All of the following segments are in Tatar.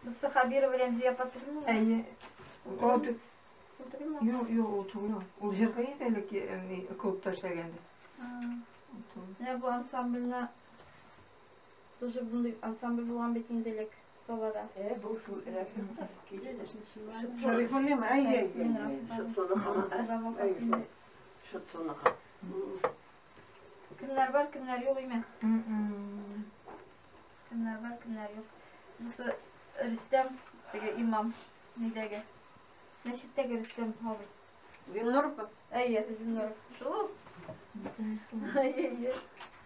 Бусы Хабирова Рәмзия апа түгелме? Әйе. Ул түгелме? Юк, юк, ул түгел. Ул җырлый иде элек клубта эшләгәндә. Менә бу ансамбльне тоже бундый ансамбль булган бит инде элек Сабада. Бу шул Рәфикъ. Шарифуллин, әйе. Шытсыныкы. Кемнәр бар, кемнәр юк име? Кемнәр бар, кемнәр юк. Бусы Рөстәм, теге имам, нидәге? Мәчеттәге Рөстәм абый. Зиннуров? Әйе, Зиннуров. Шул ул. Әйе, әйе.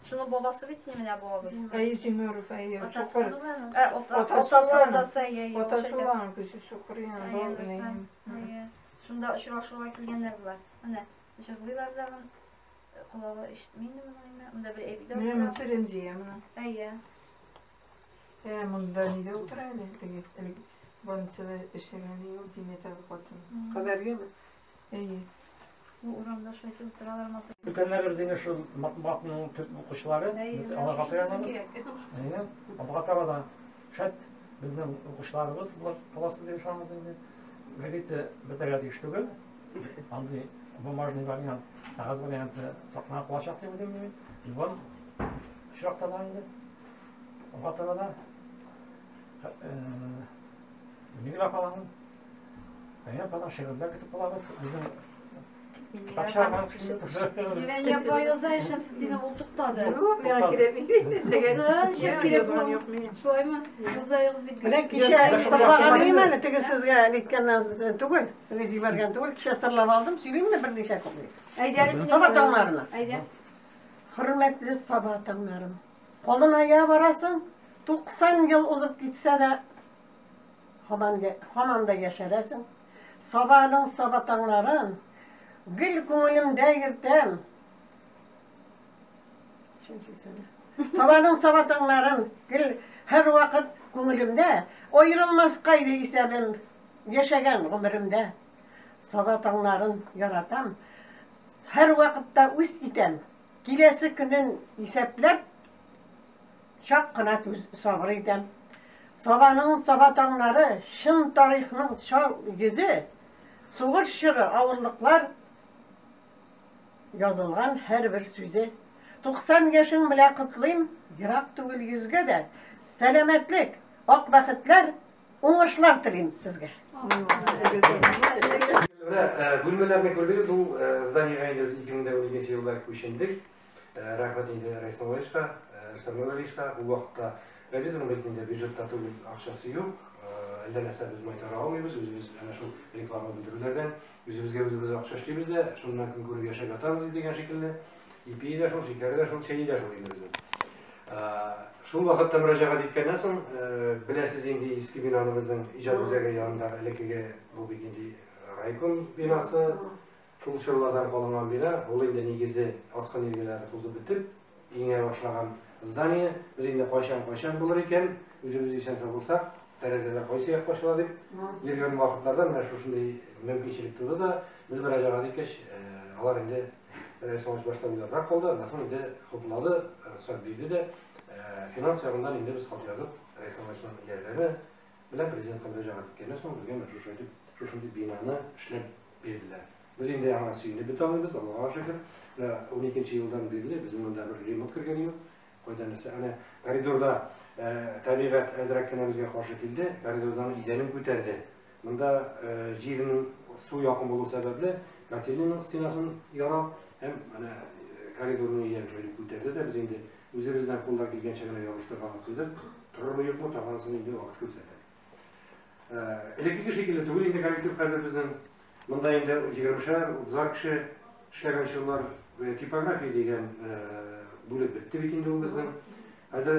Шуның бабасы бит инде менә бу абый. Әйе, Зиннуров, әйе. Сукыр. Атасы, атасы, әйе, әйе. Атасы булган, күзе сукыр Әйе, Рөстәм. Әйе. Шунда очрашуга килгәннәр болар. Менә җырлыйлар да, колагы ишетми инде моның инде. Монда бер әби дә Менә утыра. монысы Рәмзия менә. Әйе. Монда нидә утыра әле? Теге элек больницада эшләгән ул Зиннәт абый хатын. Кадәргеме? Әйе. Бу урамда шулай итеп утыралар матур. Өлкәннәребез инде шул матбугатның төп укучылары. Без аларга таянабыз. Әйе. Алга таба да шәт безнең укучыларыбыз булыр буласыз дип ышанабыз инде. Газета бетәргә тиеш түгел. Андый бумажный вариант, кәгазь варианты сакланып калачак дип уйлыйм мин. Любом очракта да инде. Алга таба да Миңле апаларның, Әйе, ападан шигырьләр көтеп калабыз. Безнең китап чыгарган кешеләр. Мирәния апа яза, Шәмсетдинов ул туктады. Юк, миңа кирәкми. Булсын, ничек кирәк Язган ул? юк минем. Шулаймы? Язаегыз бит. Менә кичә сырлаган идем әле, теге сезгә әйткәннән түгел, теге җибәргән түгел, кичә сырлап алдым, сөйлимме берничә куплет? Әйдә әле. Саба таңнарына. Әйдә. Хөрмәтле Саба таңнарым. Калыная барасың, 90 ел узып китсә дә, һаман да яшәрәсең. Сабаның саба таңнарын гел күңелемдә йөртәм. Сабаның саба таңнарын гел һәр вакыт күңелемдә, аерылмаска иде исәбем яшәгән гомеремдә. Саба таңнарын яратам, һәр вакытта үз итәм. Киләсе көнен исәпләп, чак кына сабыр итәм. Сабаның саба таңнары, чын тарихның чал йөзе, сугыш чоры авырлыклар язылган һәрбер сүзе. 90 яшең белән котлыйм, ерак түгел йөзгә дә. Сәламәтлек, ак бәхетләр, уңышлар телим сезгә. Менә бүлмәләрне күрдегез, бу зданиегә инде без 2012 елда күчендек. Рәхмәт инде Рәис Нургалиевичка, Рөстәм Нургалиевичка. Ул вакытта газетаның бит инде бюджетта түгел, акчасы юк. Әллә нәрсә без майтара алмыйбыз, үзебез әнә шул реклама белдерүләрдән үзебезгә үзебез акча эшлибез дә, шуннан көн күреп яшәп ятабыз дигән шикелле. Ипи дә шул, шикәре дә шул, чәе дә шул инде безнең. Шул вакытта мөрәҗәгать иткәннән соң, беләсез инде иске бинаны безнең иҗат үзәге янында элеккеге бу бит инде райком бинасы, шул чорлардан калынган бина, ул инде нигезе аскан елгылары тузып бетеп, иңә башлаган здание. Без инде кайчан-кайчан булыр икән, үзебез исән-сау булсак, тәрәзәләр кайсы якка ачыла дип йөргән вакытларда менә шушындый мөмкинчелек туды да, без мөрәҗәгать иткәч, алар инде Рәис Салмыш башта уйлабрак калды, аннан соң инде хуплады, рөхсәт бирде дә, финанс ягыннан инде без хат язып, Рәис Салмышның ярдәме белән президентка мөрәҗәгать иткәннән соң безгә менә шушы итеп, шушындый бинаны эшләп бирделәр. Без инде аңа сөенеп бетә алмыйбыз, Аллага шөкер. Менә 12 елдан бирле безнең монда бер ремонт кергән юк. Кайдан нәрсә? Әнә коридорда табигать әзрәк кенә безгә каршы килде, коридордан идәнен күтәрде. Монда җирнең су якын булу сәбәпле котельныйның стенасын яра һәм менә коридорның идәнен шулай күтәрде дә без инде үзебездән кулдан килгәнчә генә ябыштырган куйдык. Торырмы юкмы, тагын инде вакыт күрсәтер. Элеккеге шикелле түгел инде коллектив хәзер безнең. Монда инде егермешәр, утызар кеше эшләгән чорлар, типография дигән бүлек бетте бит инде ул безнең. Хәзер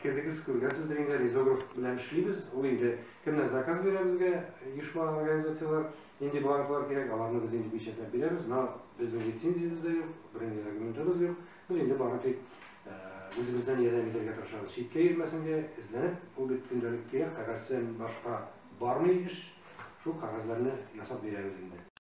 кердегез, күргәнсездер инде, ризограф белән эшлибез. Ул инде кемнәр заказ бирә безгә, оешма организацияләр, нинди бланклар кирәк, аларны без инде печатьләп бирәбез. Но безнең лицензиябез дә юк, бернинди документыбыз юк. Без инде бары тик үзебездән ярдәм итәргә тырышабыз. Читкә йөрмәсенгә эзләнеп, ул бит көндәлек кирәк, кәгазьсен башка бармый эш, шул кәгазьләрне ясап бирәбез инде.